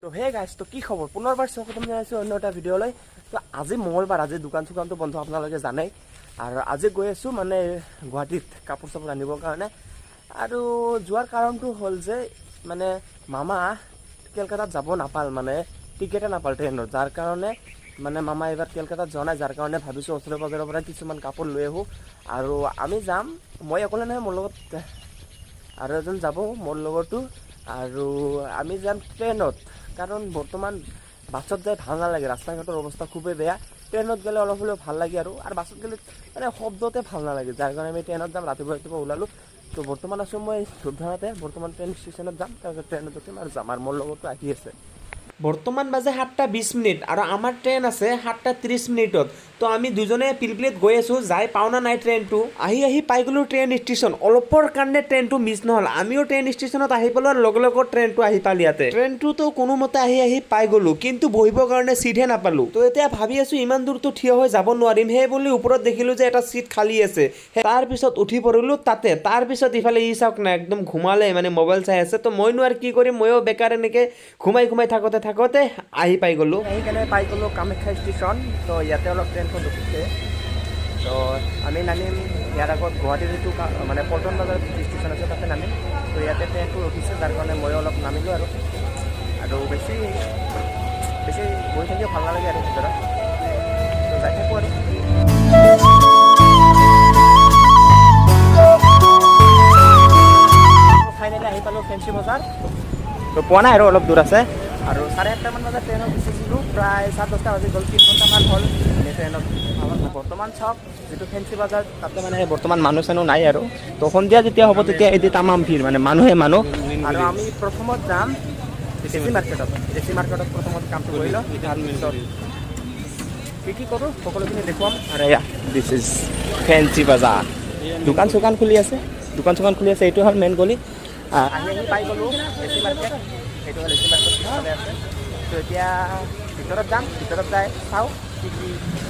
তো হে গাইছ, তো কি খবৰ? পুনৰবাৰ স্বাগতম জনাইছোঁ অন্য এটা ভিডিঅ'লৈ। তো আজি মঙলবাৰ, আজি দোকান চোকানটো বন্ধ, আপোনালোকে জানেই। আৰু আজি গৈ আছোঁ মানে গুৱাহাটীত কাপোৰ চাপোৰ আনিবৰ কাৰণে। আৰু যোৱাৰ কাৰণটো হ'ল যে মানে মামা কেলকাতাত যাব নাপাল, মানে টিকেটে নাপাল ট্ৰেইনত, যাৰ কাৰণে মানে মামা এইবাৰ কেলকাতাত যোৱা নাই। যাৰ কাৰণে ভাবিছোঁ ওচৰে পাজৰৰ পৰা কিছুমান কাপোৰ লৈ আহোঁ। আৰু আমি যাম, মই অকলে নহয়, মোৰ লগত আৰু এজন যাব মোৰ লগতো। আৰু আমি যাম ট্ৰেইনত, কাৰণ বৰ্তমান বাছত যাই ভাল নালাগে, ৰাস্তা ঘাটৰ অৱস্থা খুবেই বেয়া। ট্ৰেইনত গ'লে অলপ হ'লেও ভাল লাগে আৰু বাছত গ'লে মানে শব্দতে ভাল নালাগে, যাৰ কাৰণে আমি ট্ৰেইনত যাম। ৰাতিপুৱা ৰাতিপুৱা ওলালোঁ। তো বৰ্তমান আছোঁ মই ধূপধাৰাতে, বৰ্তমান ট্ৰেইন ষ্টেচনত যাম, তাৰপিছত ট্ৰেইনত উঠিম আৰু যাম। আৰু মোৰ লগতো আহি আছে। বৰ্তমান বাজে 7টা 20 মিনিট আৰু আমাৰ ট্ৰেইন আছে 7টা 30 মিনিটত। তো আমি দুজনে পিলপিলিত গৈ আছোঁ, যাই পাওঁ না নাই ট্ৰেইনটো। আহি আহি পাই গ'লোঁ ট্ৰেইন ষ্টেচন। অলপৰ কাৰণে ট্ৰেইনটো মিছ নহ'ল। আমিও ট্ৰেইন ষ্টেচনত আহি পেলোৱাৰ লগে লগে ট্ৰেইনটো আহি পাল ইয়াতে। ট্ৰেইনটোতো কোনোমতে আহি আহি পাই গ'লোঁ, কিন্তু বহিবৰ কাৰণে ছিটহে নাপালোঁ। তো এতিয়া ভাবি আছোঁ, ইমান দূৰটো থিয় হৈ যাব নোৱাৰিম। সেই বুলি ওপৰত দেখিলোঁ যে এটা ছিট খালী আছে। তাৰপিছত উঠি পৰিলোঁ তাতে। তাৰপিছত ইফালে ই চাওক না, একদম ঘুমালে, মানে মোবাইল চাই আছে। তো মইনো আৰু কি কৰিম, ময়ো বেকাৰ এনেকৈ ঘুমাই ঘুমাই থাকোঁতে থাকোঁতে আহি পাই গ'লোঁ। আহি কেনে পাই গ'লোঁ কামাখ্যা ষ্টেচন। তো ইয়াতে অলপ ট্ৰেইনখন ৰখিছে। তো আমি নামিম ইয়াৰ আগত গুৱাহাটীৰ যিটো মানে পল্টন বজাৰত যিটো ষ্টেচন আছে, তাতে নামিম। তো ইয়াতে ট্ৰেইনটো ৰখিছে, যাৰ কাৰণে ময়ো অলপ নামিলোঁ আৰু আৰু বেছি বেছি বহি থাকিও ভাল নালাগে আৰু ভিতৰত। তো যাই থাকোঁ আৰু। ফাইনেলি আহি পালোঁ ফেঞ্চি বজাৰ। তো পোৱা নাই আৰু, অলপ দূৰ আছে। আৰু 8:30মান বজাত ট্ৰেইনত উঠিছিলোঁ, প্ৰায় 10:30 বাজি গ'ল, 3 ঘণ্টামান হ'ল আমি ট্ৰেইনত। বৰ্তমান চাওক, যিটো ফেঞ্চি বজাৰ, তাতে মানে বৰ্তমান মানুহ চানুহ নাই আৰু। তো সন্ধিয়া যেতিয়া হ'ব, তেতিয়া এদি তামাম ভিৰ, মানে মানুহে মানুহ। আৰু আমি প্ৰথমত যাম এ চি মাৰ্কেটত। এ চি মাৰ্কেটত প্ৰথমত কামটো কৰি লওঁ, তাৰপিছত কি কি কৰোঁ সকলোখিনি দেখুৱাম। আৰু এয়া, this is fancy বজাৰ। দোকান চোকান খুলি আছে, দোকান চোকান খুলি আছে। এইটো হ'ল মেইন গলি। আহি আহি পাই গ'লোঁ এ চি মাৰ্কেট। এইটো হ'ল এ চি মাৰ্কেট, পিছফালে আছে। তো এতিয়া ভিতৰত যাম, ভিতৰত যাই চাওঁ কি কি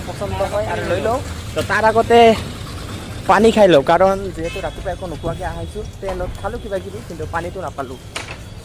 পচন্দ হয় আৰু লৈ লওঁ। তো তাৰ আগতে পানী খাই লওঁ, কাৰণ যিহেতু ৰাতিপুৱা একো নোখোৱাকৈ আহিছোঁ। ট্ৰেইনত খালোঁ কিবা কিবি, কিন্তু পানীটো নাপালোঁ।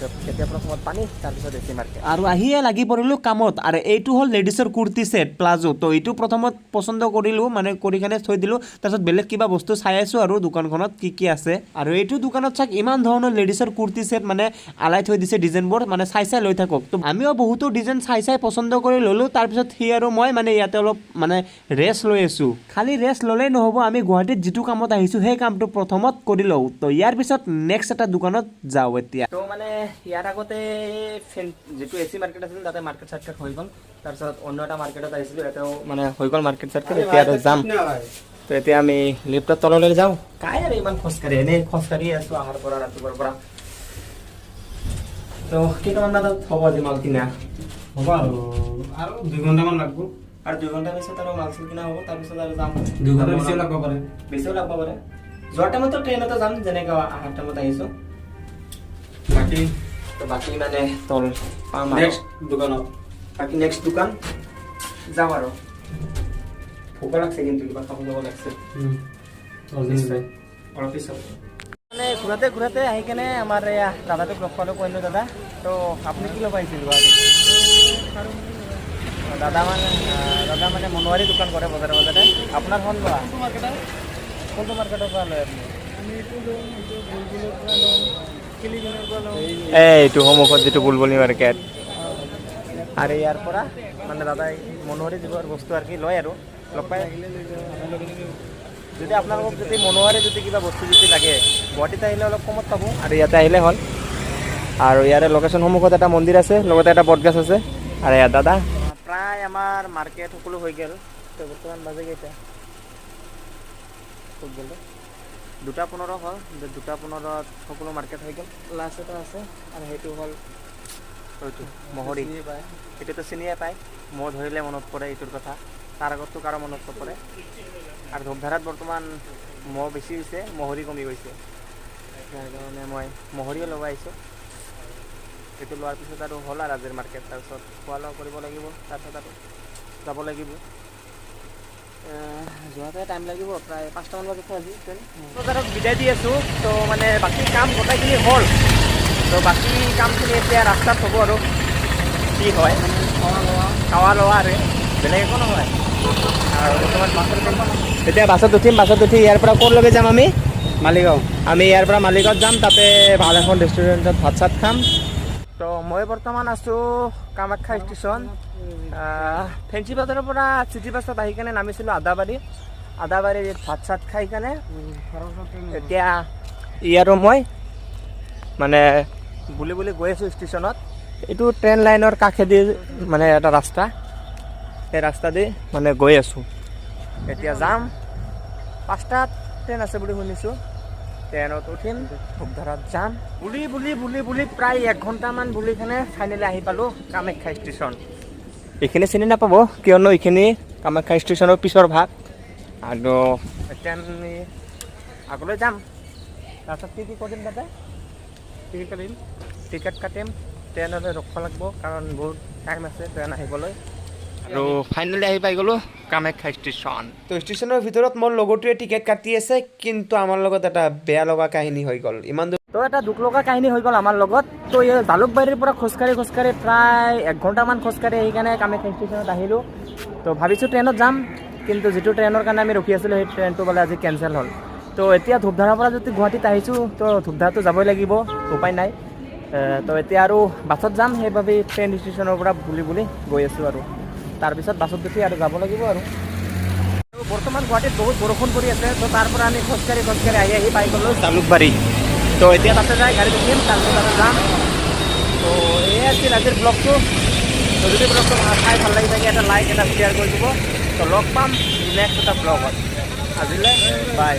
তো এতিয়া প্ৰথমত পানী, তাৰপিছত এ চি মাৰ্কেট। আৰু আহিয়ে লাগি পৰিলোঁ কামত। আৰু এইটো হ'ল লেডিছৰ কুৰ্তি ছেট প্লাজো। তো এইটো প্ৰথমত পচন্দ কৰিলোঁ, মানে কৰি কেনে থৈ দিলোঁ। তাৰপিছত বেলেগ কিবা বস্তু চাই আছোঁ আৰু দোকানখনত কি কি আছে। আৰু এইটো দোকানত চাওক, ইমান ধৰণৰ লেডিছৰ কুৰ্তি ছেট মানে আলাই থৈ দিছে, ডিজাইনবোৰ মানে চাই চাই লৈ থাকক। তো আমিও বহুতো ডিজাইন চাই চাই পচন্দ কৰি ল'লোঁ। তাৰপিছত সি আৰু মই মানে ইয়াতে অলপ মানে ৰেষ্ট লৈ আছোঁ। খালি ৰেষ্ট ল'লেই নহ'ব, আমি গুৱাহাটীত যিটো কামত আহিছোঁ, সেই কামটো প্ৰথমত কৰি লওঁ। তো ইয়াৰ পিছত নেক্সট এটা দোকানত যাওঁ এতিয়া। তো মানে ইয়াৰ আগতে ফেন যিটো এ চি মাৰ্কেট আছিল, তাতে মাৰ্কেট চাৰ্কেট হৈ গ'ল। তাৰপিছত অন্য এটা মাৰ্কেটত আহিছিলোঁ, ইয়াতেও মানে হৈ গ'ল মাৰ্কেট চাৰ্কেট। এতিয়া আৰু যাম। তো এতিয়া আমি লিফ্টৰ তললৈ যাওঁ। কাই আৰু ইমান খোজকাঢ়ি, এনেই খোজকাঢ়ি আছোঁ অহাৰ পৰা, ৰাতিপুৱাৰ পৰা। তো কেইটামান বজাত হ'ব আজি মাল কিনা? হ'ব আৰু আৰু 2 ঘণ্টামান লাগব। আৰু 2 ঘণ্টা পিছত আৰু মাল চাল কিনা হ'ব, তাৰপিছত আৰু যাম। 2 ঘণ্টা বেছিও লাগব পাৰে। বেছিও লাগব পাৰে। যোৱাৰ টাইমতো ট্ৰেইনতে যাম, যেনেকৈ অহাৰ টাইমত আহিছোঁ। বাকী তো বাকী মানে তল পাম আৰু। নেক্সট দোকানত। বাকী নেক্সট দোকান যাওঁ। আৰু ভোকা লাগছে, কিন্তু কিবা খাব যাব লাগছে। নিশ্চয় অলপ পিছত। মানে ঘূৰাতে ঘূৰাতে আহি কেনে আমাৰ এয়া দাদাটোক লগ পালোঁ, কৈলো, "দাদা, তো আপুনি কি ল'ব আহিছিল গুৱাহাটীত?" দাদা মানে মনোহাৰী দোকান কৰে বজাৰে বজাৰে। আপোনাৰ খন লোৱা, কোনটো মাৰ্কেটৰ পৰা লয় আপুনি? এইটো সন্মুখত যিটো বুলবুলি মাৰ্কেট। আৰু ইয়াৰ পৰা মানে দাদাই মনোহাৰী যিবোৰ বস্তু আৰু কি লয় আৰু লগ পাই। যদি আপোনালোকক যদি মনোহাৰী যদি কিবা বস্তু যদি লাগে, গুৱাহাটীত আহিলে অলপ কমত পাব আৰু ইয়াতে আহিলে হ'ল। আৰু ইয়াৰে লোকেশ্যন, সন্মুখত এটা মন্দিৰ আছে, লগতে এটা বটগছ আছে। আৰু ইয়াত দাদা। প্ৰায় আমাৰ মাৰ্কেট সকলো হৈ গ'ল। তো বৰ্তমান বাজে কেইটা? ক'ত গ'লে? 2টা 15 হ'ল। 2টা 15ত সকলো মাৰ্কেট হৈ গ'ল। লাষ্ট এটা আছে আৰু সেইটো হ'ল এইটো মহৰি। এইটোতো চিনিয়ে পায়। মহ ধৰিলে মনত পৰে এইটোৰ কথা, তাৰ আগততো কাৰো মনত নপৰে। আৰু ধূপধাৰাত বৰ্তমান মহ বেছি হৈছে, মহৰি কমি গৈছে। তাৰ কাৰণে মই মহৰিও লগাই আহিছোঁ। এইটো লোৱাৰ পিছত আৰু হ'ল আৰু আজিৰ মাৰ্কেট। তাৰপিছত খোৱা লোৱা কৰিব লাগিব, তাৰপিছত আৰু যাব লাগিব। যোৱাতে টাইম লাগিব, প্ৰায় 5টামান বজাতে আজি ট্ৰেইন। বজাৰক বিদায় দি আছোঁ। তো মানে বাকী কাম গোটেইখিনি হ'ল। তো বাকী কামখিনি এতিয়া ৰাস্তাত হ'ব আৰু। কি হয় খাৱা লোৱা আৰু বেলেগ একো নহয়। আৰু বৰ্তমান বাছত উঠিম। এতিয়া বাছত উঠিম। বাছত উঠি ইয়াৰ পৰা ক'লৈকে যাম আমি? মালিগাঁও। আমি ইয়াৰ পৰা মালিগাঁৱত যাম। তাতে ভাল এখন ৰেষ্টুৰেণ্টত ভাত চাত খাম। তো মই বৰ্তমান আছোঁ কামাখ্যা ষ্টেচন। ফেঞ্চি বজাৰৰ পৰা চিটি বাছত আহি কেনে নামিছিলোঁ আদাবাৰী। আদাবাৰীত ভাত চাত খাই কেনে এতিয়া ই আৰু মই মানে বুলি বুলি গৈ আছোঁ ষ্টেচনত। এইটো ট্ৰেইন লাইনৰ কাষেদি মানে এটা ৰাস্তা, সেই ৰাস্তা দি মানে গৈ আছোঁ। এতিয়া যাম, 5টাত ট্ৰেইন আছে বুলি শুনিছোঁ। ট্ৰেইনত উঠিম, ধূপধাৰাত যাম বুলি বুলি বুলি বুলি প্ৰায় এক ঘণ্টামান বুলি কেনে ফাইনেলি আহি পালোঁ কামাখ্যা ষ্টেচন। এইখিনি চিনি নাপাব, কিয়নো এইখিনি কামাখ্যা ষ্টেচনৰ পিছৰ ভাগ। আৰু এতিয়া আমি আগলৈ যাম। তাৰপিছত কি কি কৰিম তাতে? টিকেট কাটিম। টিকেট কাটিম, ট্ৰেইনলৈ ৰখিব লাগিব, কাৰণ বহুত টাইম আছে ট্ৰেইন আহিবলৈ। আৰু ফাইনেলি আহি পাই গ'লোঁ কামাখ্যা ষ্টেচন। তো ষ্টেচনৰ ভিতৰত মোৰ লগৰটোৱে টিকেট কাটি আছে, কিন্তু আমাৰ লগত এটা বেয়া লগা কাহিনী হৈ গ'ল ইমান দূৰ। তো এটা দুখ লগা কাহিনী হৈ গ'ল আমাৰ লগত। তো এই জালুকবাৰীৰ পৰা খোজকাঢ়ি খোজকাঢ়ি প্ৰায় এক ঘণ্টামান খোজকাঢ়ি আহি কেনে কামাখ্যা ষ্টেচনত আহিলোঁ। তো ভাবিছোঁ ট্ৰেইনত যাম, কিন্তু যিটো ট্ৰেইনৰ কাৰণে আমি ৰখি আছিলোঁ, সেই ট্ৰেইনটো বোলে আজি কেঞ্চেল হ'ল। তো এতিয়া ধূপধাৰাৰ পৰা যদি গুৱাহাটীত আহিছোঁ, তো ধূপধাৰাটো যাবই লাগিব, উপায় নাই। তো এতিয়া আৰু বাছত যাম, সেইবাবে ট্ৰেইন ষ্টেচনৰ পৰা বুলি বুলি গৈ আছোঁ আৰু তাৰপিছত বাছত উঠি আৰু যাব লাগিব। আৰু আৰু বৰ্তমান গুৱাহাটীত বহুত বৰষুণ পৰি আছে। তো তাৰ পৰা আমি খোজকাঢ়ি খোজকাঢ়ি আহি আহি পাই গ'লোঁ জালুকবাৰী। তো এতিয়া তাতে যাই গাড়ীত উঠিম, তাৰপিছত তাতে যাম। তো এয়াই আছিল আজিৰ ব্লগটো। তো যদি ব্লগটো চাই ভাল লাগি থাকে, এটা লাইক, এটা শ্বেয়াৰ কৰি দিব। তো লগ পাম নেক্সট এটা ব্লগত। আজিলৈ বাই।